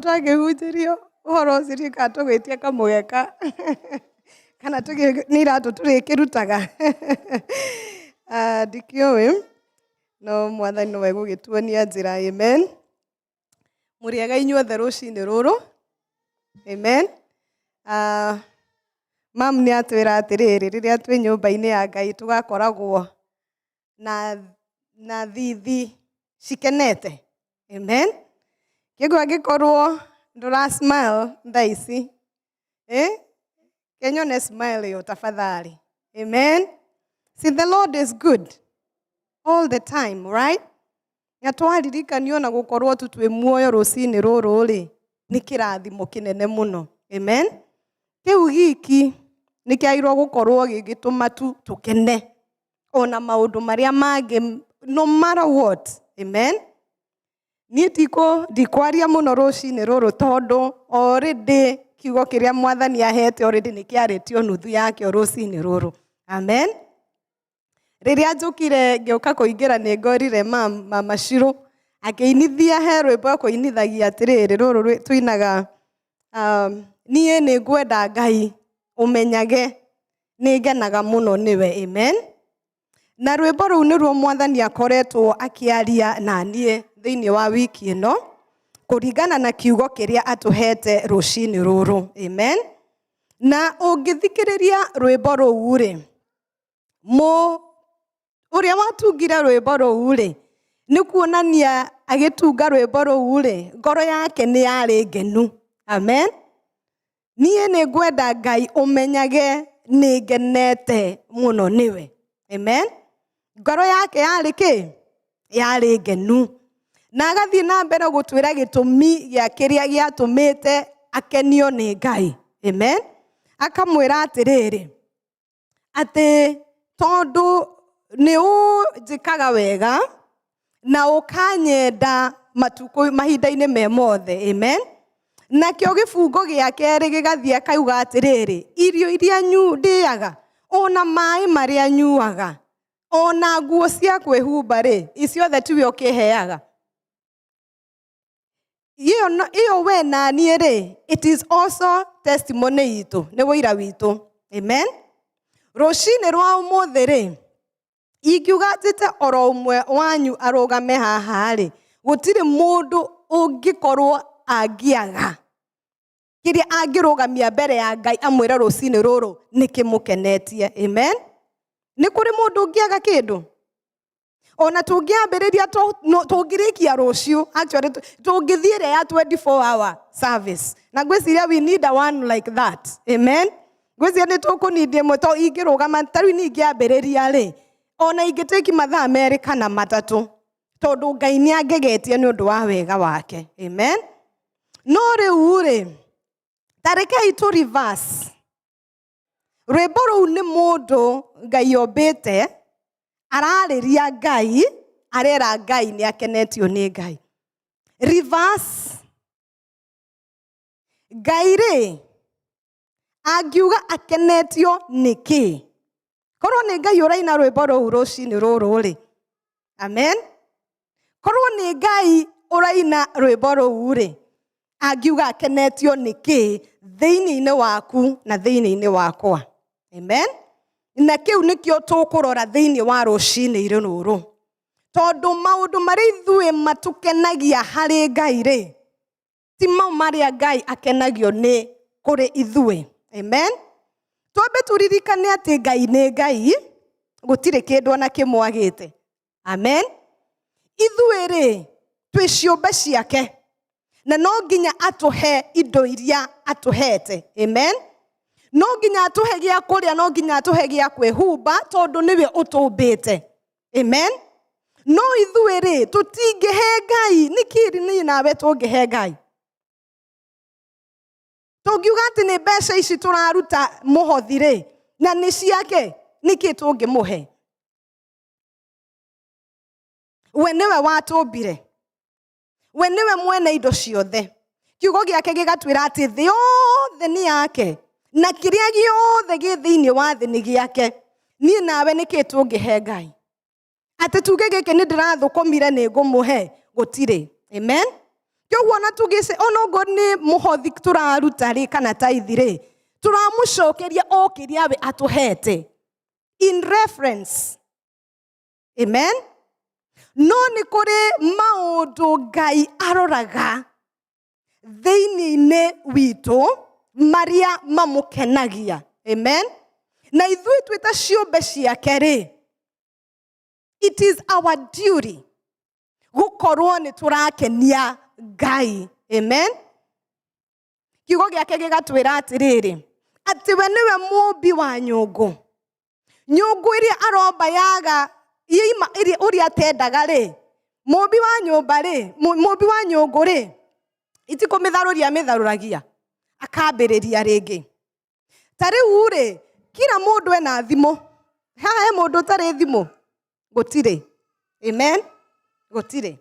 Twakĩhunjĩrio ũhoro ũcio ndiũĩ kana tũgwĩtia kamũgeka kana nĩ iratũ tũrĩkĩrutaga. Ndikĩũĩ, no Mwathani nowe ũgũgĩtuonia njĩra. Amen. Mũrĩ ega inyuothe rũcinĩ rũrũ? Amen. Mam nĩ atwĩra atĩrĩrĩ, rĩrĩa twĩ nyũmba-inĩ ya Ngai tũgakoragwo na thithi cikenete. Amen. Kĩguo angĩkorwo ndũra smile thaa ici, eh? Kenyone smile ĩyo tafadhali. Amen. See, the Lord is good all the time, right? Na twaririkanio na gũkorwo tu twĩ muoyo rũcinĩ rũrũ rĩ, nĩ kĩrathimo kĩnene mũno. Amen. Kĩu giki nĩ kĩagĩrĩirwo gũkorwo gĩgĩtũma tu tũkene ona maũndũ marĩa mangĩ no matter what. Amen. Niĩ ndikwaria mũno rũcinĩ rũrũ tondũ already kiugo kĩrĩa Mwathani ahete already nĩ kĩarĩtio nuthu yakĩo rũcinĩ rũrũ. Amen. Rĩrĩa njũkire ngĩũka kũingĩra nĩ ngorire mama Shirũ akĩinithia he rwĩmbo ekũinithagia atĩrĩrĩ, rũrũ tũinaga, niĩ nĩ ngwenda Ngai ũmenyage nĩ ngenaga mũno nĩwe. Amen. Na rwĩmbo rũu nĩruo Mwathani akoretwo akĩaria na niĩ thĩinĩ wa wiki ĩno kũringana na kiugo kĩrĩa atũhete rũcinĩ rũrũ. Amen. Na ũngĩthikĩrĩria rwĩmbo rũu rĩ, ũrĩa watungire rwĩmbo rũu rĩ, nĩ kuonania agĩtunga rwĩmbo rũu rĩ, ngoro yake nĩ yarĩ ngenu. Amen. Niĩ nĩ ngwenda Ngai ũmenyage nĩ ngenete mũno nĩwe. Amen. Ngoro yake yarĩ kĩ? Yarĩ ngenu. Na agathiĩ na mbere gũtwĩra gĩtũmi gĩa kĩrĩa gĩatũmĩte akenio nĩ Ngai. Amen. Akamwĩra atĩrĩrĩ, atĩ tondũ nĩ ũnjĩkaga wega na ũkanyenda matukũ mahinda-inĩ me mothe. Amen. Nakĩo gĩbungo gĩa kerĩ gĩgathiĩ akauga atĩrĩrĩ, irio iria ndĩaga ona maĩ marĩa nyuaga ona nguo cia kwĩhumba rĩ, ciothe tiwe ũkĩheaga. Ĩyo no, ĩyo we na niĩ rĩ, it is also testimony itũ, nĩ ũira witũ. Amen. Rũcinĩ rwa ũmũthĩ rĩ, ingiuga njĩte oro ũmwe wanyu arũgame haha rĩ, gũtirĩ mũndũ ũngĩkorwo angĩaga kĩrĩa angĩrũgamia mbere ya Ngai amwĩre rũcinĩ rũrũ nĩ kĩmũkenetie. Amen. Nĩ kũrĩ mũndũ ũngĩaga kĩndũ? Ona tũngĩambĩrĩria tũngĩrĩkia rũciũ, actually tũngĩthiĩ ĩrĩa ya 24 hour service, na ngwĩciria we need a one like that. Amen. Ngwĩciria nĩ tũkũnindi ĩmwe, to ingĩrũgama ta rĩu niĩ ingĩambĩrĩria rĩ, ona ingĩtĩki mathaa merĩ kana matatũ, tondũ Ngai nĩ angegetie nĩ ũndũ wa wega wake. Amen. No rĩu rĩ, ta rekei tũ reverse rwĩmbo rũu. Nĩ mũndũ Ngai ombĩte ararĩria Ngai, arera Ngai nĩ akenetio nĩ Ngai. Reverse, Ngai rĩ angiuga akenetio nĩ kĩ? Korwo nĩ Ngai ũraina rwĩmbo rũu rũcinĩ rũrũ rĩ, amen, korwo nĩ Ngai ũraina rwĩmbo rũu rĩ, angiuga akenetio nĩ kĩ thĩinĩ-inĩ waku na thĩinĩ-inĩ wakwa? Amen. Na kĩu nĩkĩo tũkũrora thĩinĩ wa rũcinĩ rũrũ, tondũ maũndũ marĩa ithuĩ matũkenagia harĩ Ngai rĩ, ti mau marĩa Ngai akenagio nĩ kũrĩ ithuĩ. Amen. Twambe tũririkane atĩ Ngai nĩ Ngai, gũtirĩ kĩndũ ona kĩmwe agĩte. Amen. Ithuĩ rĩ, twĩ ciũmbe ciake, na no nginya atũhe indo iria atũhete. Amen. No nginya atũhe gĩa kũrĩa, no nginya atũhe gĩa kwĩhumba, tondũ nĩwe ũtũmbĩte. Amen. No ithuĩ rĩ, tũtingĩhe Ngai. Nĩkĩ niĩ nawe tũngĩhe Ngai? Tũngiuga atĩ nĩ mbeca ici tũraruta mũhothi rĩ, na nĩ ciake, nĩkĩ tũngĩmũhe? We nĩwe watũmbire, we nĩwe mwene indo ciothe. Kiugo gĩake gĩgatwĩra atĩ thĩ yothe nĩ yake, na kĩrĩa gĩothe gĩ thĩinĩ wa thĩ nĩ gĩake. Niĩ nawe nĩkĩ tũngĩhe Ngai? Atĩ tuge gĩkĩ nĩ ndĩrathũkũmire nĩ ngũmũhe? Gũtirĩ. Amen. Kĩoguo ona tũgĩce onokorwo nĩ mũhothi tũraruta rĩ, kana tithe rĩ, tũramũcokeria o kĩrĩa we atũhete in reference. Amen. No nĩ kũrĩ maũndũ Ngai aroraga thĩinĩ-inĩ witũ marĩa mamũkenagia. Amen. Na ithuĩ twĩ ta ciũmbe ciake rĩ, it is our duty gũkorwo nĩ tũrakenia Ngai. Amen. Kiugo gĩake gĩgatwĩra atĩrĩrĩ, atĩ we nĩwe mũmbi wa nyũngũ. Nyũngũ ĩrĩa aromba yaga yaima ĩrĩa ũrĩa atendaga rĩ, mũmbi wa nyũmba rĩ, mũmbi wa nyũngũ rĩ, itikũmĩtharũria amĩtharũragia, akambĩrĩria rĩngĩ. Ta rĩu rĩ, kila mũndũ ena thimũ. Haha he mũndũ ũtarĩ thimũ? Gũtirĩ. Amen. Gũtirĩ.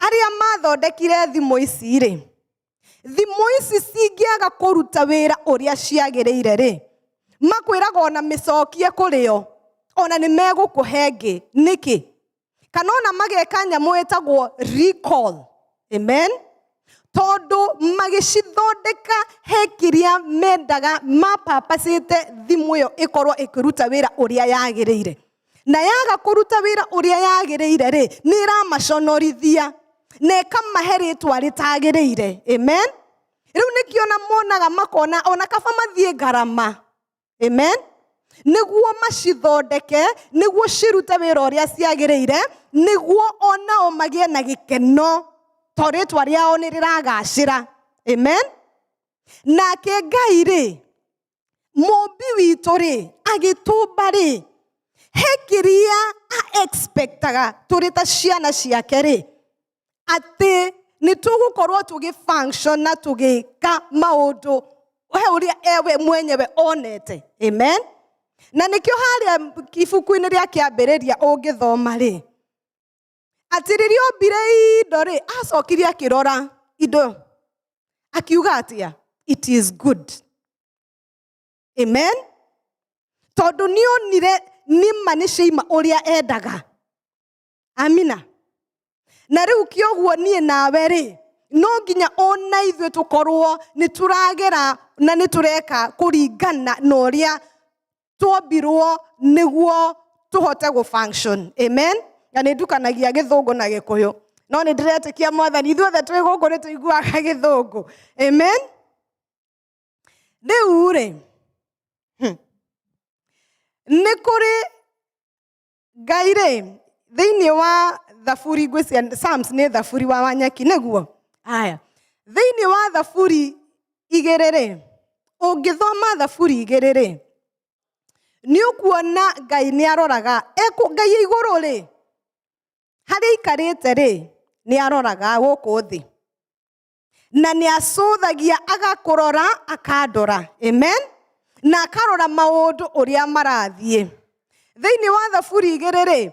Arĩa mathondekire thimũ ici rĩ, thimũ ici cingĩaga kũruta wĩra ũrĩa ciagĩrĩire rĩ, makwĩraga ona mĩcokie kũrĩo, ona nĩ megũkũhe ĩngĩ. Nĩkĩ? Kana ona mageka nyamũ ĩtagwo recall. Amen. Tondũ magĩcithondeka he kĩrĩa mendaga, mapapacĩte thimũ ĩyo ĩkorwo ĩkĩruta wĩra ũrĩa yagĩrĩire. Na yaga kũruta wĩra ũrĩa yagĩrĩire rĩ, nĩ ĩramaconorithia na ĩkamahe rĩtwa rĩtagĩrĩire. Amen. Rĩu nĩkĩo ona monaga makona ona kaba mathiĩ ngarama. Amen. Nĩguo macithondeke, nĩguo cirute wĩra ũrĩa ciagĩrĩire, nĩguo onao magĩe na gĩkeno to rĩtwa rĩao nĩ rĩragacĩra. Amen. Nake Ngai rĩ, mũmbi witũ rĩ, agĩtũmba rĩ, he kĩrĩa a expectaga tũrĩ ta ciana ciake rĩ, atĩ nĩ tũgũkorwo tũgĩ function na tũgĩka maũndũ he ũrĩa ewe mwenyewe onete. Amen. Na nĩkĩo harĩa ibuku-inĩ rĩa kĩambĩrĩria ũngĩthoma rĩ, atĩ rĩrĩa ombire indo rĩ, acokire akĩrora indo akiuga atĩa? It is good. Amen. Tondũ nĩonire nĩma nĩ ciaima ũrĩa endaga. Amina. Na rĩu kĩoguo niĩ nawe rĩ, no nginya ona ithuĩ tũkorwo nĩ tũragera na nĩ tũreka kũringana na ũrĩa twombirwo nĩguo tũhote gũ function. Amen. Na nĩ ndukanagia gĩthũngũ na gĩkũyũ, no nĩ ndĩretĩkia Mwathani ithuothe twĩ gũkũ nĩ tũiguaga gĩthũngũ. Amen. Rĩu rĩ, nĩ kũrĩ Ngai rĩ, thĩinĩ wa thaburi, ngwĩciria Psalms nĩ thaburi wa Wanyeki nĩguo. Aya, thĩinĩ wa thaburi 2 rĩ, ũngĩthoma thaburi 2 rĩ, nĩ ũkuona Ngai nĩ aroraga, Ngai igũrũ rĩ, harĩa aikarĩte rĩ, nĩ aroraga gũkũ thĩ. Na nĩ acũthagia agakũrora, akandora. Amen. Na akarora maũndũ ũrĩa marathiĩ. Thĩinĩ wa thaburi 2 rĩ,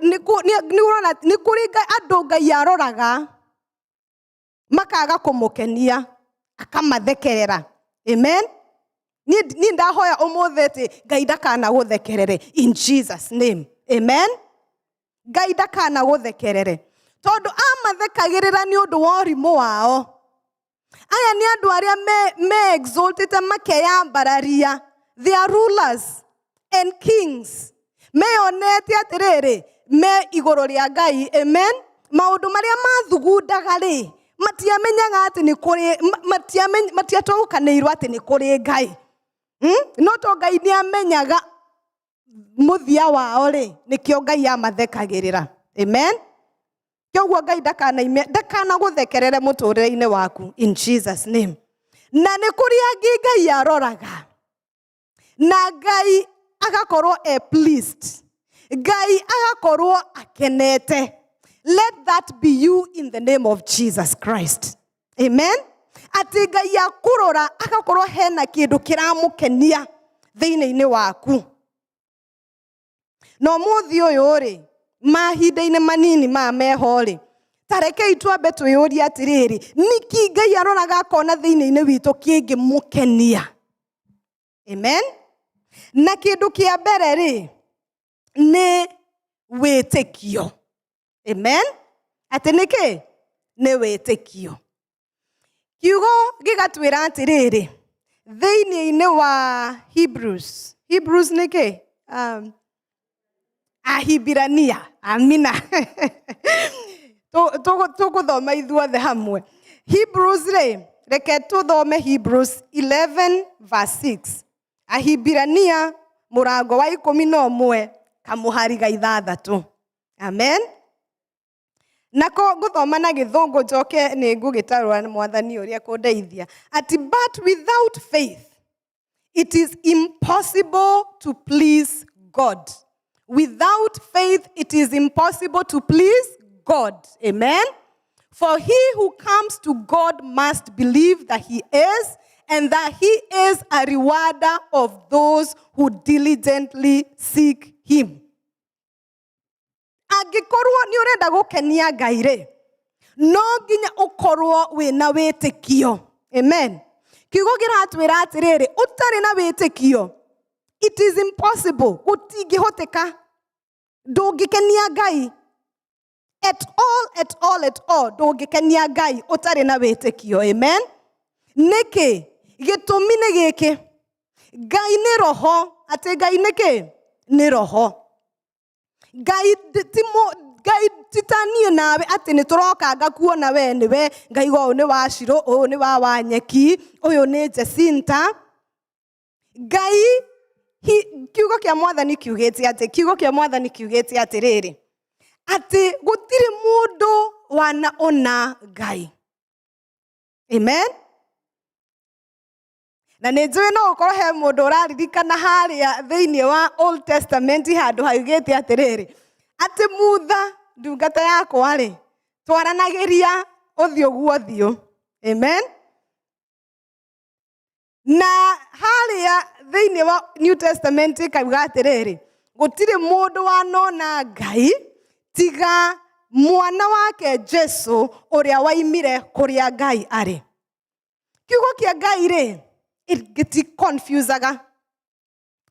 nĩ kũrĩ andũ Ngai aroraga makaga kũmũkenia, akamathekerera. Amen. Niĩ ndahoya ũmũthĩ atĩ Ngai ndakanagũthekerere in Jesus name. Amen. Ngai ndakanagũthekerere tondũ amathekagĩrĩra nĩ ũndũ wa ũrimũ wao. Aya nĩ andũ arĩa me exalted makeyambararia. They are rulers and kings. Meyonete atĩrĩrĩ, me igũrũ rĩa Ngai. Amen. Maũndũ marĩa mathugundaga rĩ, matiamenyaga atĩ nĩ kũrĩ, matiataũkanĩirwo atĩ nĩ kũrĩ Ngai. No to Ngai nĩ amenyaga mũthia wao rĩ, nĩkĩo Ngai amathekagĩrĩra. Amen. Kĩoguo Ngai ndakanagũthekerere mũtũrĩre-inĩ waku in Jesus name. Na nĩ kũrĩ angĩ Ngai aroraga na Ngai agakorwo e pleased, Ngai agakorwo akenete. Let that be you in the name of Jesus Christ. Amen. Atĩ Ngai akũrora agakorwo hena kĩndũ kĩramũkenia thĩinĩ-inĩ waku. Na ũmũthĩ ũyũ rĩ, mahinda-inĩ manini maya meho rĩ, ta rekei twambe twĩyũrie atĩrĩrĩ, nĩkĩ Ngai aroraga akona thĩinĩ-inĩ witũ kĩngĩmũkenia? Amen. Na kĩndũ kĩa mbere rĩ, nĩ wĩtĩkio. Amen. Atĩ nĩkĩ? Nĩ wĩtĩkio. Kiugo gĩgatwĩra atĩrĩrĩ, thĩinĩ-inĩ wa Hebrews, Hebrews nĩ kĩ? Ahibirania, amina. Tũgũthoma ithuothe hamwe. Hebrews rĩ, reke tũthome Hebrews 11 verse 6. Ahibirania mũrango wa 11 kamũhari ga 6. Amen. Nako ngũthoma na Gĩthũngũ, njoke nĩ ngũgĩtarũra nĩ Mwathani ũrĩa kũndeithia. Ati, "But without faith it is impossible to please God." Without faith it is impossible to please God. Amen. "For he who comes to God must believe that he is, and that he is a rewarder of those who diligently seek him." Angĩkorwo nĩ ũrenda gũkenia Ngai rĩ, no nginya ũkorwo wĩna wĩtĩkio. Amen. Kiugo kĩratwĩra atĩrĩrĩ, ũtarĩ na wĩtĩkio, it is impossible, gũtingĩhoteka, ndũngĩkenia Ngai at all, at all, at all. Ndũngĩkenia Ngai ũtarĩ na wĩtĩkio. Amen. Nĩkĩ? Gĩtũmi nĩ gĩkĩ: Ngai nĩ roho. Atĩ Ngai nĩ kĩ? Nĩ roho. Ngai ti Ngai ti ta niĩ nawe atĩ nĩ tũroka ngakuona we nĩwe ngaigua ũyũ nĩ wa Shiro, ũyũ nĩ wa Wanyeki, ũyũ nĩ Jacinta. Ngai kiugo kĩa Mwathani kiugĩte atĩ, kiugo kĩa Mwathani kiugĩte atĩrĩrĩ, atĩ gũtirĩ mũndũ wana ona Ngai. Amen. Na nĩ njũĩ no ũkorwo he mũndũ ũraririkana harĩa thĩinĩ wa Old Testament handũ haugĩte atĩrĩrĩ, atĩ Mutha ndungata yakwa rĩ, twaranagĩria ũthiũ gwa ũthiũ. Amen. Na harĩa thĩinĩ wa New Testament ĩkauga atĩrĩrĩ, gũtirĩ mũndũ wanona Ngai tiga mwana wake Jesu ũrĩa waimire kũrĩa Ngai arĩ. Kiugo kĩa Ngai rĩ, gĩticonfusaga.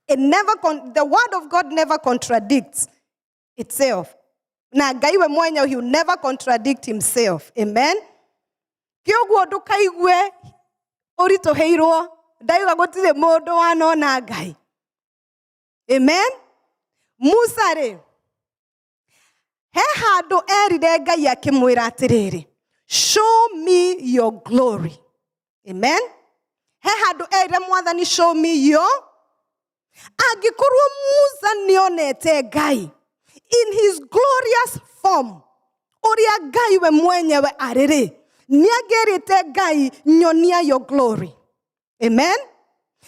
It never the word of God never contradicts itself. Na Ngai we mwenyewe, he will never contradict himself. Amen. Kĩoguo ndũkaigue ũritũhĩirwo ndauga gũtirĩ mũndũ wanona Ngai. Amen. Musa rĩ, he handũ erire Ngai akĩmwĩra atĩrĩrĩ, "Show me your glory." Amen. He handũ erire Mwathani, "Show me your." Angĩkorwo Musa nĩonete Ngai in his glorious form, ũrĩa Ngai we mwenyewe arĩ rĩ, nĩangĩrĩte Ngai, "Nyonia your glory." Amen.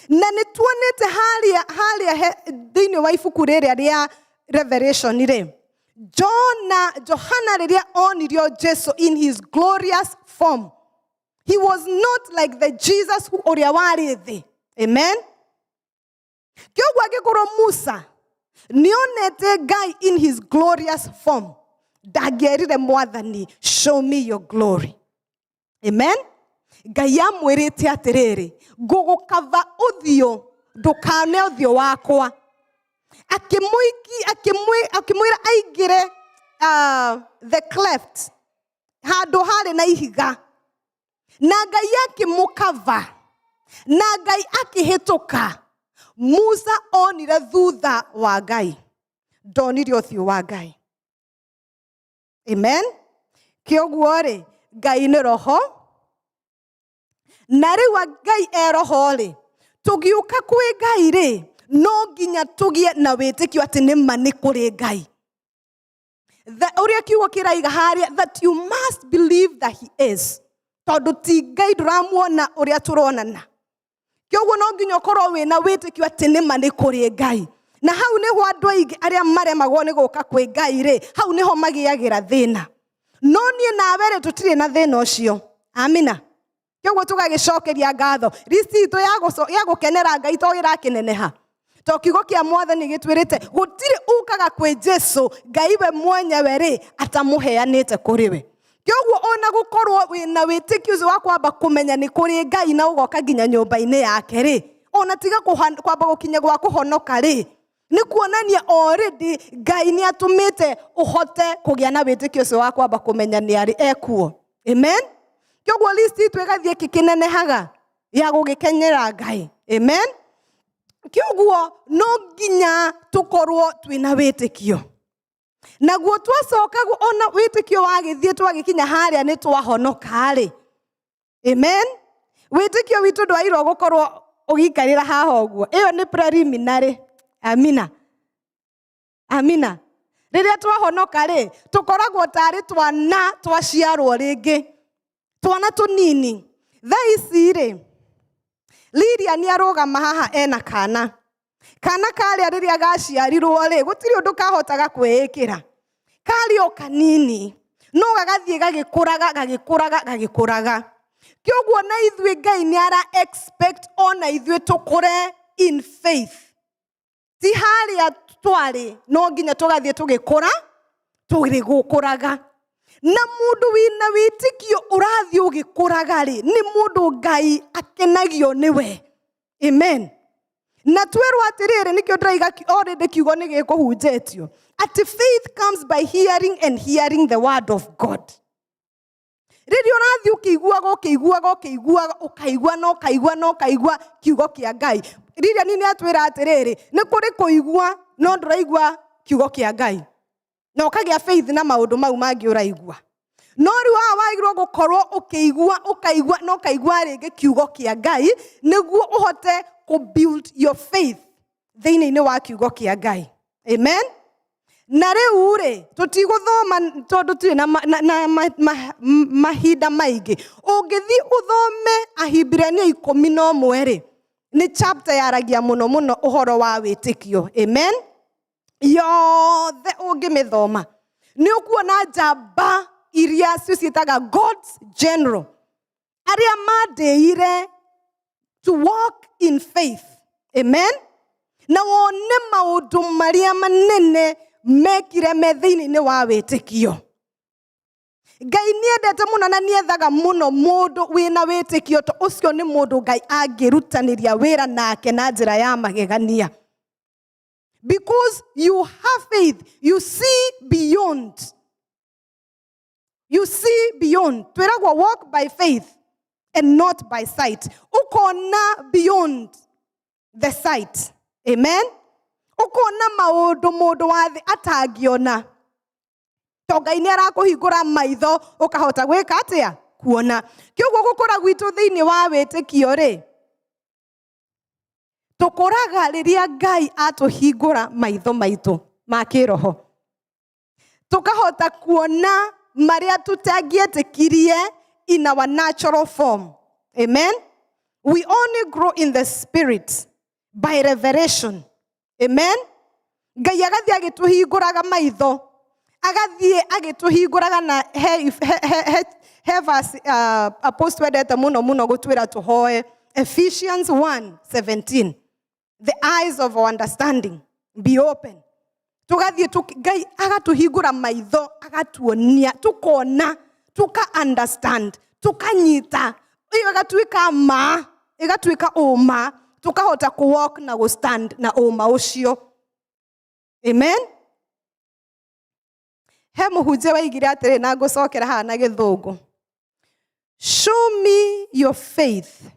Na nĩ tuonete harĩa thĩinĩ wa ibuku rĩrĩa rĩa Revelation rĩ, Jona, Johana rĩrĩa onirio Jesu in his glorious form, he was not like the Jesus who ũrĩa warĩ thĩ. Amen. Kĩoguo angĩkorwo Musa nĩonete Ngai in his glorious form, ndangĩerire Mwathani, "Show me your glory." Amen. Ngai amwĩrĩte atĩrĩrĩ, "Ngũgũkava ũthiũ, ndũkane ũthiũ wakwa." Akĩmwĩra aingĩre the cleft, handũ harĩ na ihiga, na Ngai akĩmũkava na Ngai akĩhĩtũka. Musa onire thutha wa Ngai, ndonire ũthiũ wa Ngai. Amen. Kĩoguo rĩ, Ngai nĩ roho, na rĩu Ngai e roho rĩ, tũgĩũka kwĩ Ngai rĩ, no nginya tũgĩe na wĩtĩkio atĩ nĩ ma nĩ kũrĩ Ngai. Ũrĩa kiugo kĩraiga harĩa, that you must believe that he is, tondũ ti Ngai ndũramuona ũrĩa tũronana. Kĩoguo no nginya ũkorwo wĩna wĩtĩkio atĩ nĩ ma nĩ kũrĩ Ngai. Na hau nĩho andũ aingĩ arĩa maremagwo nĩ gũka kwĩ Ngai rĩ, hau nĩho magĩagĩra thĩna. No niĩ nawe rĩ, tũtirĩ na thĩna ũcio. Amina. Kĩoguo tũgagĩcokeria ngatho. List itũ ya gũkenera Ngai to ĩrakĩneneha, to kiugo kĩa Mwathani gĩtwĩrĩte gũtirĩ ũkaga kwĩ Jesu Ngai we mwenyewe rĩ atamũheanĩte kũrĩ we. Kĩoguo ona gũkorwo wĩna wĩtĩkio ũcio wa kwamba kũmenya nĩ kũrĩ Ngai na ũgoka nginya nyũmba-inĩ yake rĩ, ona tiga kwamba gũkinya gwa kũhonoka rĩ, nĩ kuonania already Ngai nĩ atũmĩte ũhote kũgĩa na wĩtĩkio ũcio wa kwamba kũmenya nĩ arĩ ekuo. Amen. Kĩoguo list itũ ĩgathiĩ ĩkĩkĩnenehaga ya gũgĩkenyera Ngai. Amen. Kĩoguo no nginya tũkorwo twĩna wĩtĩkio. Naguo twacoka ona wĩtĩkio wagĩthiĩ twagĩkinya harĩa nĩ twahonoka-rĩ. Amen. Wĩtĩkio witũ ndwagĩrĩirwo gũkorwo ũgĩikarĩra haha ũguo. Ĩyo nĩ preliminary. Amina. Amina. Rĩrĩa twahonoka rĩ, tũkoragwo tarĩ twana twaciarwo rĩngĩ, twana tũnini. Thaa ici rĩ, Lilia nĩ arũgama haha ena kana. Kana karĩa rĩrĩa gaciarirwo rĩ, gũtirĩ ũndũ kahotaga kwĩĩkĩra. Karĩ o kanini, no gagathiĩ gagĩkũraga, gagĩkũraga, gagĩkũraga. Kĩoguo na ithuĩ Ngai nĩ ara expect ona ithuĩ tũkũre in faith. Ti harĩa twarĩ, no nginya tũgathiĩ tũgĩkũra, tũgĩgũkũraga. Na mũndũ wĩna wĩtĩkio ũrathiĩ ũgĩkũraga rĩ, nĩ mũndũ Ngai akenagio nĩwe. Amen. Na twerwo atĩrĩrĩ, nĩkĩo ndĩraiga already kiugo nĩ gĩkũhunjĩtio, atĩ faith comes by hearing and hearing the word of God. Rĩrĩa ũrathiĩ ũkĩiguaga, ũkĩiguaga, ũkĩiguaga, ũkaigua na ũkaigua na ũkaigua kiugo kĩa Ngai. Rĩrĩa nĩ atwĩra atĩrĩrĩ, nĩ kũrĩ kũigua no ndũraigua kiugo kĩa Ngai, na ũkagĩa faith na maũndũ mau mangĩ ũraigua. No rĩu haha wagĩrĩirwo gũkorwo ũkĩigua, ũkaigua na ũkaigua rĩngĩ kiugo kĩa Ngai, nĩguo ũhote kũ build your faith thĩinĩ-inĩ wa kiugo kĩa Ngai. Amen. Na rĩu rĩ, tũtigũthoma tondũ tũtirĩ na mahinda maingĩ. Ũngĩthiĩ ũthome Ahibirania 11 rĩ, nĩ chapter yaragia mũno mũno ũhoro wa wĩtĩkio. Amen. Yothe ũngĩmĩthoma nĩ ũkuona njamba iria cio ciĩtaga God's general, arĩa mandĩire to walk in faith. Amen. Na wone maũndũ marĩa manene mekire me thĩinĩ-inĩ wa wĩtĩkio. Ngai nĩendete mũno na nĩethaga mũno mũndũ wĩna wĩtĩkio, to ũcio nĩ mũndũ Ngai angĩrutanĩria wĩra nake na njĩra ya magegania. Because you have faith, you see beyond. You see beyond. Twĩragwo walk by faith and not by sight. Ũkona beyond the sight. Amen. Ũkona maũndũ mũndũ wa thĩ atangĩona. To Ngai nĩ arakũhingũra maitho ũkahota gwĩka atĩa? Kuona. Kĩoguo gũkũra gwitũ thĩinĩ wa wĩtĩkio rĩ, tũkũraga rĩrĩa Ngai atũhingũra maitho maitũ ma kĩroho. Tũkahota kuona marĩa tũtangĩetĩkirie in our natural form. Amen. We only grow in the spirit by revelation. Amen. Ngai agathiĩ agĩtũhingũraga maitho, agathiĩ agĩtũhingũraga na he verse, apostle endete mũno mũno gũtwĩra tũhoe Ephesians 1:17, the eyes of our understanding be open. Tũgathiĩ Ngai agatũhingũra maitho, agatuonia, tũkona, tũka understand, tũkanyita, ĩyo ĩgatuĩka ma, ĩgatuĩka ũma, tũkahota kũ walk na gũ stand na ũma ũcio. Amen. He mũhunjia waigire atĩrĩ, na ngũcokera haha na gĩthũngũ, show me your faith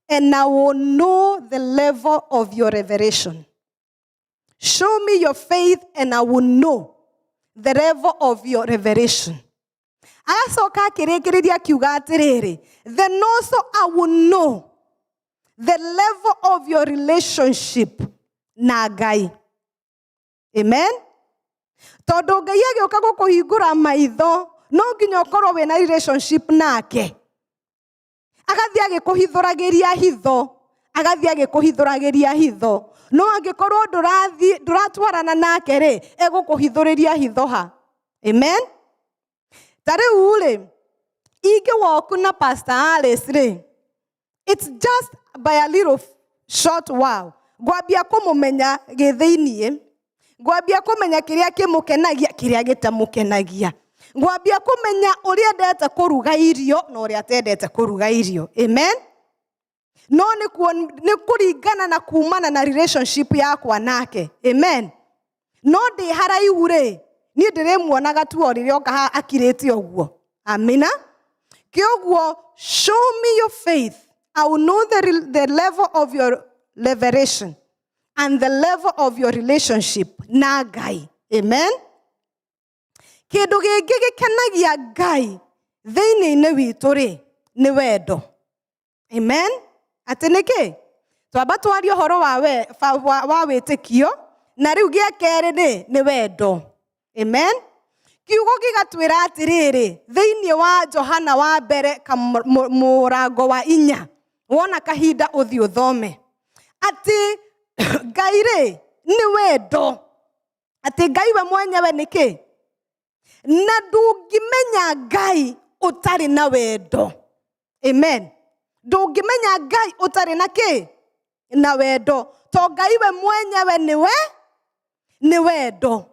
and I will know the level of your revelation. Show me your faith and I will know the level of your revelation. Agacoka akĩrĩkĩrĩria akiuga atĩrĩrĩ, then also I will know the level of your relationship na Ngai. Amen. Tondũ Ngai agĩũka gũkũhingũra maitho, no nginya ũkorwo wĩna relationship nake. Agathiĩ agĩkũhithũragĩria hitho, agathiĩ agĩkũhithũragĩria hitho. No angĩkorwo ndũratwarana nake rĩ, egũkũhithũrĩria hitho ha. Amen. Ta rĩu rĩ, ingĩwoku na Pastor Alice rĩ, it's just by a little short while ngwambia kũmũmenya gĩthĩiniĩ, ngwambia kũmenya kĩrĩa kĩmũkenagia, kĩrĩa gĩtamũkenagia, ngwambia kũmenya ũrĩa endete kũruga irio na ũrĩa atendete kũruga irio. Amen. No nĩ kũringana na kumana na relationship yakwa nake. Amen. No ndĩ haraihu rĩ, niĩ ndĩrĩmuonaga tu o rĩrĩa oka haha akirĩte ũguo. Amina. Kĩoguo, show me your faith, I will know the level of your revelation and the level of your relationship na Ngai. Amen. Kĩndũ gĩngĩ gĩkenagia Ngai thĩinĩ-inĩ witũ rĩ, nĩ wendo. Amen. Atĩ nĩkĩ? Twamba twarie ũhoro wa, we, wa wĩtĩkio, na rĩu gĩa kerĩ nĩ wendo. Amen. Kiugo gĩgatwĩra atĩrĩrĩ, thĩinĩ wa Johana wa mbere mũrango wa 4, wona kahinda ũthiĩ ũthome, atĩ Ngai rĩ nĩ wendo, atĩ Ngai we mwenyewe nĩ kĩ? Na ndũngĩmenya Ngai ũtarĩ na wendo. Amen. Ndũngĩmenya Ngai ũtarĩ na kĩ? Na wendo. To Ngai we mwenyewe nĩwe nĩ wendo.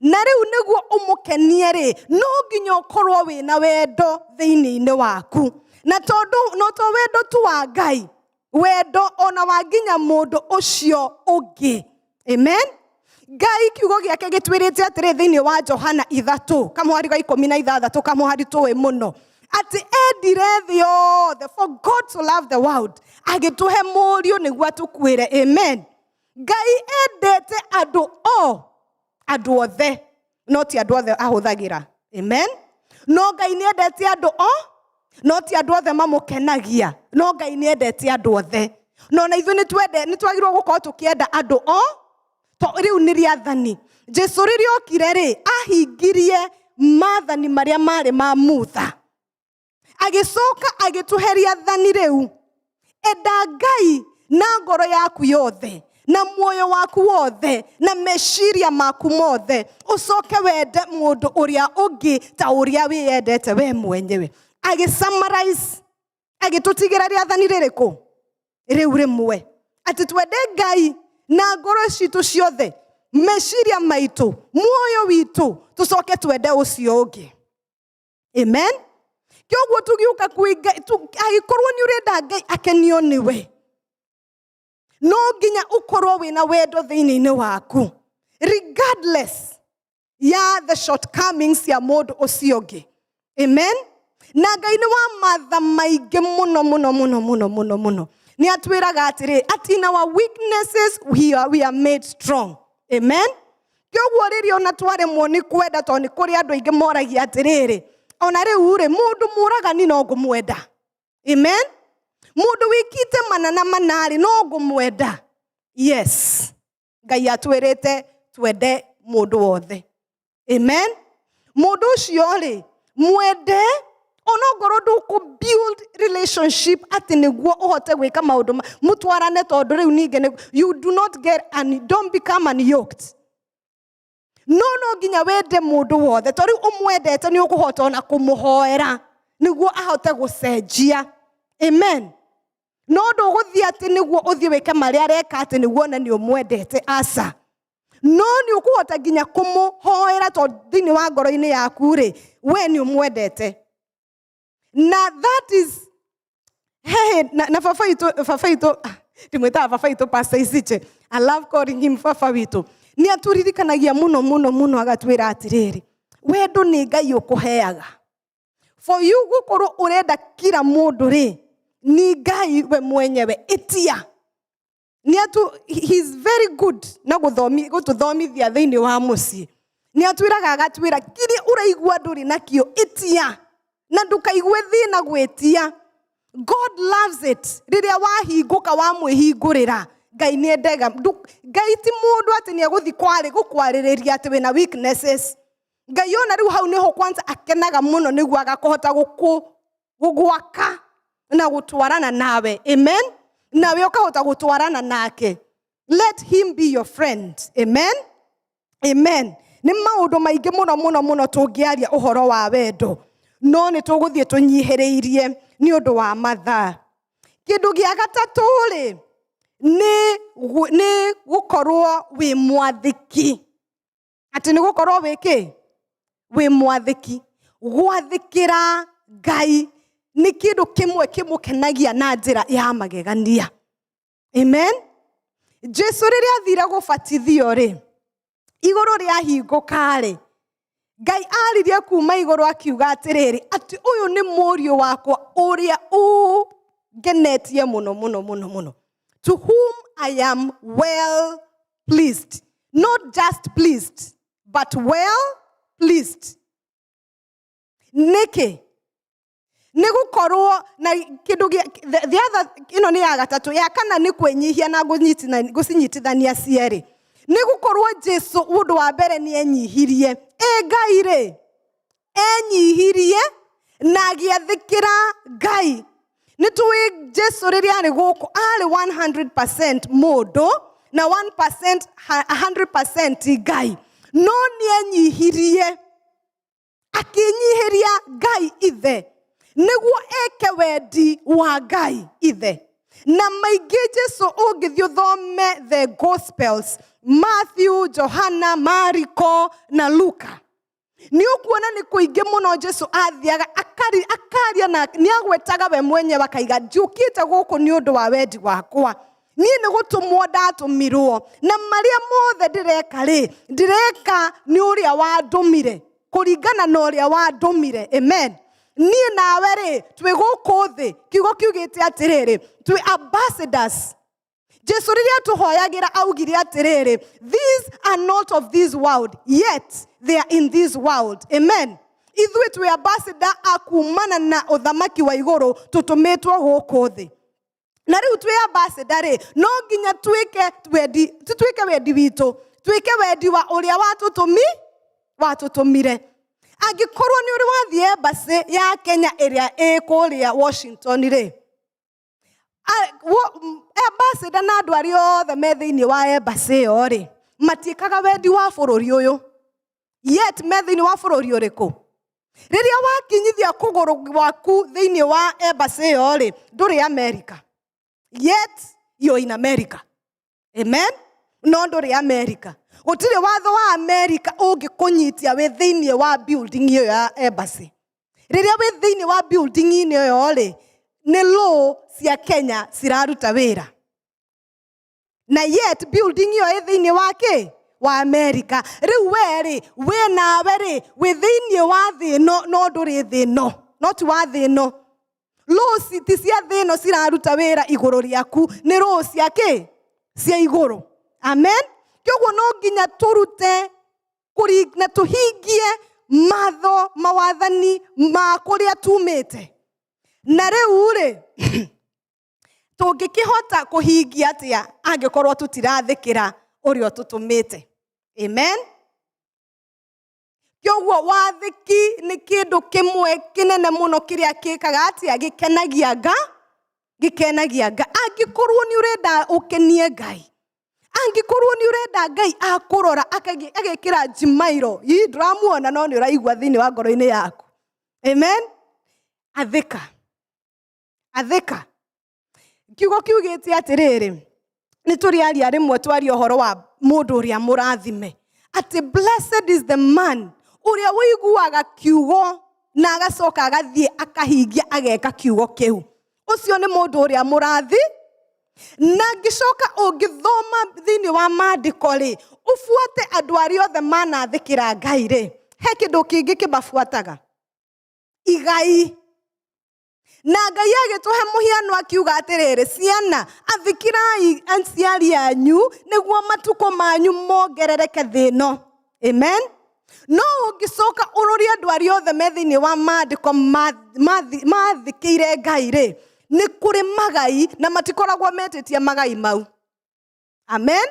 Na rĩu nĩguo ũmũkenie rĩ, no nginya ũkorwo wĩna wendo thĩinĩ-inĩ waku. Na tondũ no to wendo tu wa Ngai, wendo ona wa nginya mũndũ ũcio ũngĩ. Amen. Ngai kiugo gĩake gĩtwĩrĩte atĩrĩ thĩinĩ wa Johana 3 kamũhari ga 16, kamũhari tũĩ mũno, atĩ endire thĩ yothe, for God to love the world, agĩtũhe mũriũ nĩguo atũkuĩre. Amen. Ngai endete andũ o, andũ othe, no ti andũ othe ahũthagĩra. Amen. No Ngai nĩ endete andũ o, no ti andũ othe mamũkenagia, no Ngai nĩ endete andũ othe. No na ithuĩ nĩ twagĩrĩirwo gũkorwo tũkĩenda andũ o, to rĩu nĩ rĩathani. Jesu rĩrĩa okire rĩ, ahingirie maathani marĩa marĩ ma Mutha, agĩcoka agĩtũhe rĩathani rĩu, enda Ngai na ngoro yaku yothe, na muoyo waku wothe, na meciria maku mothe, ũcoke wende mũndũ ũrĩa ũngĩ ta ũrĩa wĩyendete we mwenyewe. Agĩ summarize, agĩtũtigĩra rĩathani rĩrĩkũ? Rĩu rĩmwe, atĩ twende Ngai na ngoro citũ ciothe, meciria maitũ, muoyo witũ, tũcoke twende ũcio ũngĩ. Amen. Kĩoguo tũgĩũka kwĩ Ngai, angĩkorwo nĩ ũrenda Ngai akenio nĩwe, no nginya ũkorwo wĩna wendo thĩinĩ-inĩ waku, regardless ya the shortcomings ya mũndũ ũcio ũngĩ. Amen. Na Ngai nĩ wa matha maingĩ mũno mũno mũno mũno mũno mũno. Nĩ atwĩraga atĩrĩ, at in our weaknesses we are made strong. Amen. Kĩoguo rĩrĩa ona twaremwo nĩ kwenda, tondũ nĩ kũrĩ andũ aingĩ moragia atĩrĩrĩ, ona rĩu rĩ, mũndũ mũragani no ngũmwenda. Amen. Mũndũ wĩkĩte mana na manarĩ no ngũmwenda. Yes. Ngai atwĩrĩte twende mũndũ wothe. Amen. Mũndũ ũcio rĩ, mwende onongorwo ndũkũ build relationship atĩ nĩguo ũhote gwĩka maũndũ mũtwarane, tondũ rĩu ningĩ you do not get and don't become unyoked. No no nginya wende mũndũ wothe, tondũ rĩu ũmwendete nĩ ũkũhota ona kũmũhoera nĩguo ahote gũcenjia. Amen. No ndũgũthiĩ atĩ nĩguo ũthiĩ wĩke marĩa areka atĩ nĩguo one nĩ ũmwendete, aca. No nĩ ũkũhota nginya kũmũhoera, tondũ thĩinĩ wa ngoro-inĩ yaku rĩ, we nĩ ũmwendete. Na that is hey, na baba witũ, baba witũ, ndimwĩtaga baba witũ, Pastor Isiche. I love calling him baba witũ. Nĩ atũririkanagia mũno mũno mũno, agatwĩra atĩrĩrĩ, wendo nĩ Ngai ũkũheaga. For you gũkorwo ũrenda kila mũndũ rĩ, ni Ngai we mwenyewe ĩtia. Nĩ atu, he is very good na gũtũthomithia thĩinĩ wa mũciĩ. Nĩ atwĩraga, agatwĩra kĩrĩa ũraigua ndũrĩ nakĩo ĩtia, na ndũkaigue thĩna gwĩtia. God loves it rĩrĩa wahingũka wamwĩhingũrĩra. Ngai nĩ endega. Ngai ti mũndũ atĩ nĩ egũthiĩ gũkwarĩrĩria atĩ wĩna weaknesses. Ngai ona rĩu hau nĩho kwanza akenaga mũno, nĩguo agakũhota gũgwaka na gũtwarana nawe. Amen. Nawe ũkahota gũtwarana nake. Let him be your friend. Amen. Amen. Nĩ maũndũ maingĩ mũno mũno mũno tũngĩaria ũhoro wa wendo, no nĩ tũgũthiĩ tũnyihĩrĩirie nĩ ũndũ wa mathaa. Kĩndũ gĩa gatatũ rĩ, nĩ gũkorwo wĩ mwathĩki. Atĩ nĩ gũkorwo wĩ kĩ? Wĩ mwathĩki. Gwathĩkĩra Ngai nĩ kĩndũ kĩmwe kĩmũkenagia na njĩra ya magegania. Amen. Jesu rĩrĩa athire gũbatithio rĩ, igũrũ rĩahingũka rĩ, Ngai aririe kuma igũrũ akiuga atĩrĩrĩ, atĩ ũyũ nĩ mũriũ wakwa ũrĩa ũngenetie mũno mũno mũno mũno, to whom I am well pleased. Not just pleased, but well pleased. Nĩkĩ? Nĩ gũkorwo na kĩndũ the other, ĩno nĩ ya gatatũ. Ya kana nĩ kwĩnyihia na gũcinyitithania cierĩ. Nĩ gũkorwo Jesu ũndũ wa mbere nĩ enyihirie. Ĩ Ngai rĩ, enyihirie na agĩathĩkĩra Ngai. Nĩ tũĩ Jesu rĩrĩa arĩ gũkũ arĩ 100% mũndũ na 1%, 100% Ngai, no nĩ enyihirie, akĩnyihĩria Ngai Ithe nĩguo eke wendi wa Ngai Ithe. Na maingĩ Jesu, ũngĩthiĩ ũthome the Gospels, Matthew, Johana, Mariko na Luka, nĩ ũkuona nĩ kũingĩ mũno Jesu athiaga akaria na nĩ agwetaga we mwenyewe akaiga, "Njũkĩte gũkũ nĩ ũndũ wa wendi wakwa, niĩ nĩ gũtũmwo ndatũmirwo, na marĩa mothe ndĩreka rĩ, ndĩreka nĩ ũrĩa wandũmire, kũringana na ũrĩa wandũmire." Amen. Niĩ nawe rĩ, twĩ gũkũ thĩ, kiugo kiugĩte atĩrĩrĩ, twĩ ambassadors. Jesu rĩrĩa tũhoyagĩra augire atĩrĩrĩ, "These are not of this world, yet they are in this world." Amen. Ithuĩ twĩ ambassador a kumana na ũthamaki wa igũrũ, tũtũmĩtwo gũkũ thĩ. Na rĩu twĩ ambassador rĩ, no nginya twĩke wendi, tũtwĩke wendi witũ, twĩke wendi wa ũrĩa watũtũmire. Angĩkorwo nĩ ũrĩ wathiĩ embassy ya Kenya ĩrĩa ĩ kũrĩa Washington rĩ, ambassador na andũ arĩa othe me thĩinĩ wa embassy ĩyo rĩ, matiĩkaga wendi wa bũrũri ũyũ, yet me thĩinĩ wa bũrũri ũrĩkũ? Rĩrĩa wakinyithia kũgũrũ gwaku thĩinĩ wa embassy ĩyo rĩ, ndũrĩ America, yet you're in America. Amen. No ndũrĩ America, gũtirĩ watho wa America ũngĩkũnyitia wĩ thĩinĩ wa building ĩyo ya embassy. Rĩrĩa wĩ thĩinĩ wa building ĩyo rĩ, nĩ law cia Kenya ciraruta wĩra, na yet building ĩyo ĩ thĩinĩ wa kĩ? Wa America. Rĩu we rĩ, wĩ nawe rĩ, wĩ thĩinĩ wa thĩ ĩno, no ndũrĩ thĩ ĩno, no ti wa thĩ ĩno. Law ti cia thĩ ĩno ciraruta wĩra igũrũ rĩaku, nĩ law cia kĩ? Cia igũrũ. Amen. Kĩoguo no nginya tũrute na tũhingie matho mawathani ma kũrĩa tumĩte. Na rĩu rĩ, tũngĩkĩhota kũhingia atĩa angĩkorwo tũtirathĩkĩra ũrĩa ũtũtũmĩte? Amen. Kĩoguo wathĩki nĩ kĩndũ kĩmwe kĩnene mũno kĩrĩa kĩkaga atĩa? Gĩkenagia nga gĩkenagia nga. Angĩkorwo nĩ ũrenda ũkenie Ngai, angĩkorwo nĩ ũrenda Ngai akũrora agekĩra njimairo ii, ndũramuona no nĩ ũraigua thĩinĩ wa ngoro-inĩ yaku. Amen. Athĩka, athĩka. Kiugo kiugĩte atĩrĩrĩ, nĩ tũrĩ aria rĩmwe twaria ũhoro wa mũndũ ũrĩa mũrathime, atĩ blessed is the man ũrĩa ũiguaga kiugo na agacoka agathiĩ akahingia, ageka kiugo kĩu. Ũcio nĩ mũndũ ũrĩa mũrathi. Na ngĩcoka ũngĩthoma thĩinĩ wa maandĩko rĩ, ũbuate andũ arĩa othe manathĩkĩra Ngai rĩ, he kĩndũ kĩngĩ kĩmabuataga, igai. Na Ngai agĩtũhe mũhiano akiuga atĩrĩrĩ, "Ciana, athĩkĩrai aciari anyu nĩguo matukũ manyu mongerereke thĩ ĩno." Amen. No ũngĩcoka ũrori andũ arĩa othe me thĩinĩ wa maandĩko mathĩkĩire Ngai rĩ, nĩ kũrĩ magai, na matikoragwo metĩtie magai mau. Amen.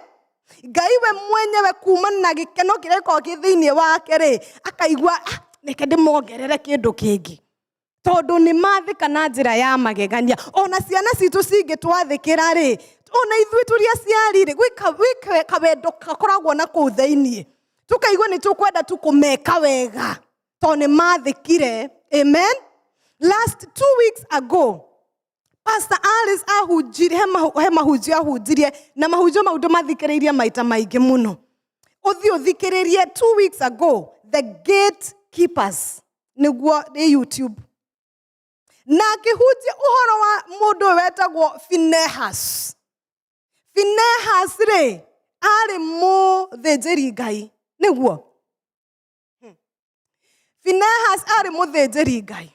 Ngai we mwenyewe kuma na gĩkeno kĩrĩa gĩkoragwo kĩ thĩinĩ wake rĩ, akaigua, "Ah, reke ndĩmongerere kĩndũ kĩngĩ," tondũ nĩ mathĩka na njĩra ya magegania. Ona ciana citũ cingĩtwathĩkĩra rĩ, ona ithuĩ tũrĩ aciari rĩ, gwĩ kawendo gakoragwo na kũu thĩinĩ, tũkaigua nĩ tũkwenda tu kũmeka wega tondũ nĩ mathĩkire. Amen. Last 2 weeks ago, Pastor Alice ahunjirie, he mahunjio ahunjirie, na mahunjio mau ndũmathikĩrĩirie maita maingĩ mũno. Ũthiĩ ũthikĩrĩrie 2 weeks ago, The Gatekeepers, nĩguo nĩ YouTube, na akĩhunjia ũhoro wa mũndũ ũyũ wetagwo Finehas. Finehas rĩ, arĩ mũthĩnjĩri Ngai, nĩguo. Finehas arĩ mũthĩnjĩri Ngai.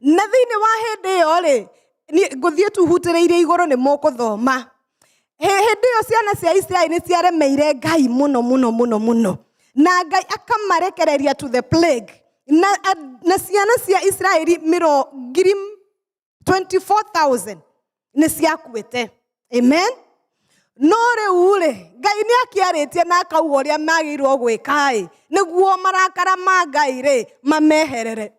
Na thĩinĩ wa hĩndĩ ĩyo rĩ, ngũthiĩ tu hutĩrĩirie igũrũ nĩ mũkũthoma. Hĩndĩ ĩyo ciana cia Isiraeli nĩ ciaremeire Ngai mũno mũno mũno mũno. Na Ngai akamarekereria to the plague. Na ciana cia Isiraeli mĩro ngiri 24,000 nĩ ciakuĩte. Amen. No rĩu rĩ, Ngai nĩ akĩarĩtie na akauga ũrĩa magĩrĩirwo gwĩka ĩ, nĩguo marakara ma Ngai rĩ mameherere.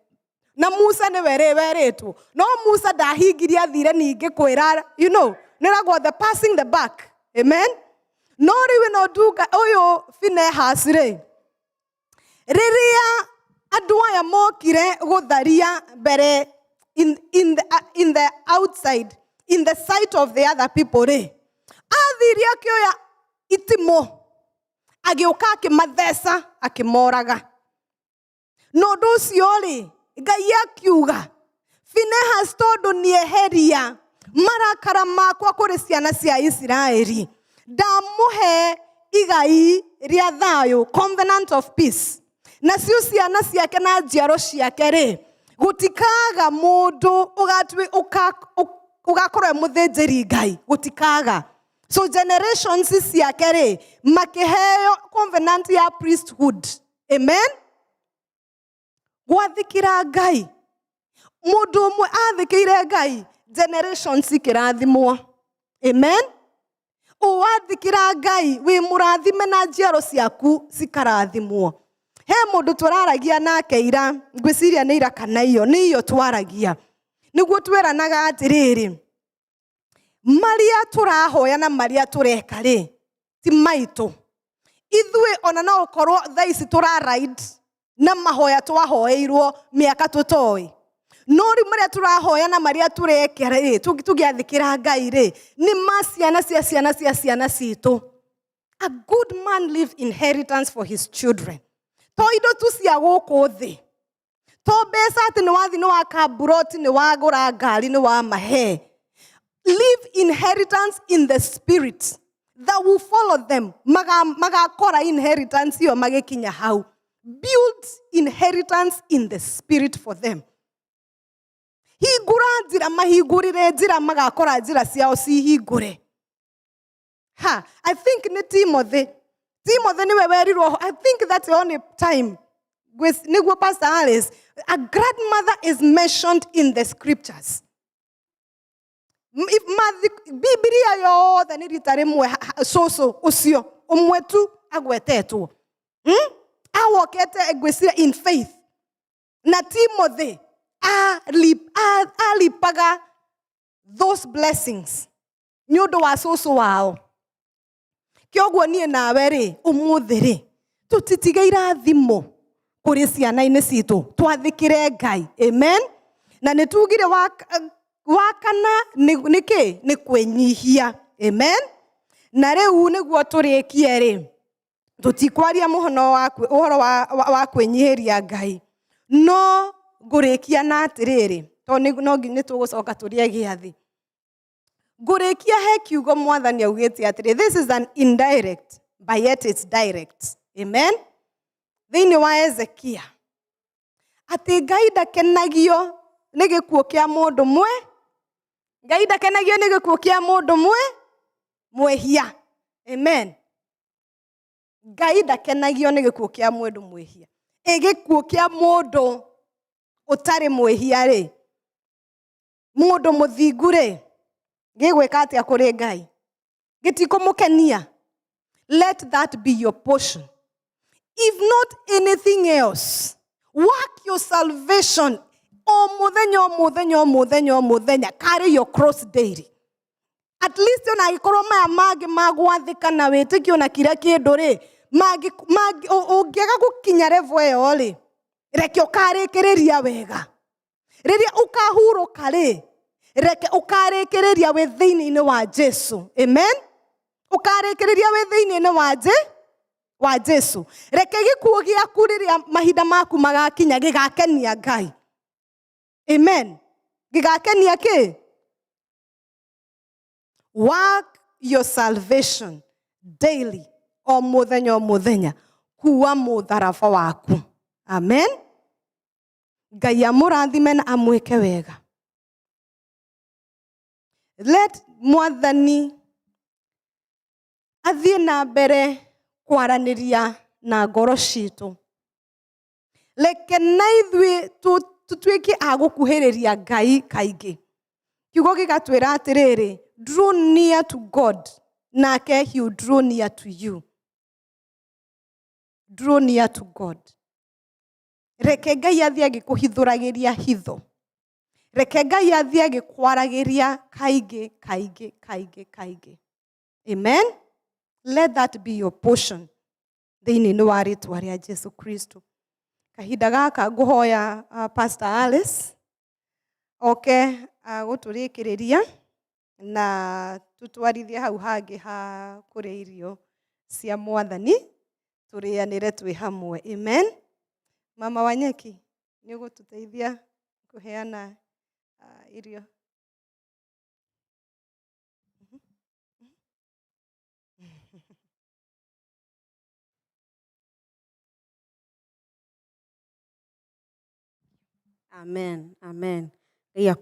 Na Musa nĩwe rĩ werĩtwo. No Musa ndahingirie, athire ningĩ kwĩra, nĩragwo the passing the buck. Amen. No rĩu ĩno ndunga ũyũ Finehas rĩ, rĩrĩa andũ aya mokire gũtharia mbere in the outside, in the sight of the other people rĩ, athire akĩoya itimũ, agĩũka akĩmatheca, akĩmoraga. Na ũndũ ũcio rĩ, Ngai akiuga, Finehas tondũ nĩeheria marakara makwa kũrĩ ciana cia Isiraeli, ndamũhe igai rĩa thayũ, covenant of peace. Nacio ciana ciake na njiaro ciake rĩ, gũtikaga mũndũ ũgakorwo e mũthĩnjĩri Ngai, gũtikaga. So generations ciake rĩ, makĩheo covenant ya priesthood. Amen. Gwathĩkĩra Ngai, mũndũ ũmwe athĩkĩire Ngai, generations ikĩrathimwo. Amen. Ũwathĩkĩra Ngai wĩ mũrathime na njiaro ciaku cikarathimwo. He mũndũ tũraragia nake ira, ngwĩciria nĩ ira kana iyo, nĩ iyo twaragia. Nĩguo twĩranaga atĩrĩrĩ, marĩa tũrahoya na marĩa tũreka rĩ, ti maitũ. Ithuĩ ona no ũkorwo thaa ici tũra ride na mahoya twahoeirwo mĩaka tũtoĩ. No rĩu marĩa tũrahoya na marĩa tũreka rĩ, tũgĩathĩkĩra Ngai rĩ, nĩ ma ciana cia ciana cia ciana citũ. A good man leave inheritance for his children. To indo tu cia gũkũ thĩ. To mbeca atĩ nĩ wathi nĩ waka mburoti, nĩ wagũra ngari, nĩ wamahe. Leave inheritance in the spirit that will follow them. Magakora inheritance iyo magĩkinya hau. Build inheritance in the spirit for them. Hingũra njĩra, mahingũrĩre njĩra, magakora njĩra ciao cihingũre. Ha, I think nĩ Timothy. Timothy nĩwe werirwo, I think that's the only time. Nĩguo Pastor Alice, a grandmother is mentioned in the scriptures. If Bibilia yothe nĩ rita rĩmwe cũcũ ũcio ũmwe tu agwetetwo. Awokete ngwĩciria in faith. Na Timothy alipaga those blessings nĩ ũndũ wa cũcũ wao. Kĩoguo niĩ nawe rĩ, ũmũthĩ rĩ, tũtitige irathimo kũrĩ ciana-inĩ citũ, twathĩkĩre Ngai. Amen. Na nĩ tugire wa kana nĩ kĩ? Nĩ kwĩnyihia. Amen. Na rĩu nĩguo tũrĩkie rĩ, tũtikwaria mũhono wa ũhoro wa kwĩnyihĩria Ngai. No ngũrĩkia na atĩrĩrĩ, tondũ no nginya nĩ tũgũcoka tũrĩe gĩathĩ. Ngũrĩkia he kiugo Mwathani augĩte atĩrĩ, this is an indirect, but yet it's direct. Amen. Thĩinĩ wa Ezekia, atĩ Ngai ndakenagio nĩ gĩkuũ kĩa mũndũ mwe, Ngai ndakenagio nĩ gĩkuũ kĩa mũndũ mwe mwĩhia. Amen. Ngai ndakenagio nĩ gĩkuũ kĩa mũndũ mwĩhia. Ĩ gĩkuũ kĩa mũndũ ũtarĩ mwĩhia rĩ, mũndũ mũthingu rĩ, gĩgwĩka atĩa kũrĩ Ngai? Gĩtikũmũkenia. Let that be your portion. If not anything else, work your salvation o mũthenya, o mũthenya, o mũthenya, o mũthenya. Carry your cross daily. At least ona angĩkorwo maya mangĩ ma gwathĩka na wĩtĩkio na kira kĩndũ rĩ, ũngĩaga gũkinya level ĩyo rĩ, reke ũkarĩkĩrĩria wega. Rĩrĩa ũkahurũka rĩ, reke ũkarĩkĩrĩria wĩ thĩinĩ-inĩ wa Jesu. Amen. Ũkarĩkĩrĩria wĩ thĩinĩ-inĩ wa Jesu. Reke gĩkuũ gĩaku rĩrĩa mahinda maku magakinya gĩgakenia Ngai. Amen. Gĩgakenia kĩ? Work your salvation daily, o mũthenya o mũthenya. Kuua mũtharaba waku. Amen. Ngai amũrathime na amwĩke wega. Let Mwathani athiĩ na mbere kwaranĩria na ngoro citũ. Reke na ithuĩ tũtuĩke a gũkuhĩrĩria Ngai kaingĩ. Kiugo gĩgatwĩra atĩrĩrĩ, draw near to God, nake he will draw near to you. Draw near to God. Reke Ngai athiĩ agĩkũhithũragĩria hitho. Reke Ngai athiĩ agĩkwaragĩria kaingĩ kaingĩ kaingĩ kaingĩ. Amen. Let that be your portion thĩinĩ wa rĩtwa rĩa Jesu Kristo. Kahinda gaka ngũhoya Pastor Alice oke gũtũrĩkĩrĩria na tũtwarithie hau hangĩ ha kũrĩa irio cia Mwathani, tũrĩanĩre twĩ hamwe. Amen. Mama Wanyeki, nĩ ũgũtũteithia kũheana irio. Amen. Amen. Ngai akũrathime.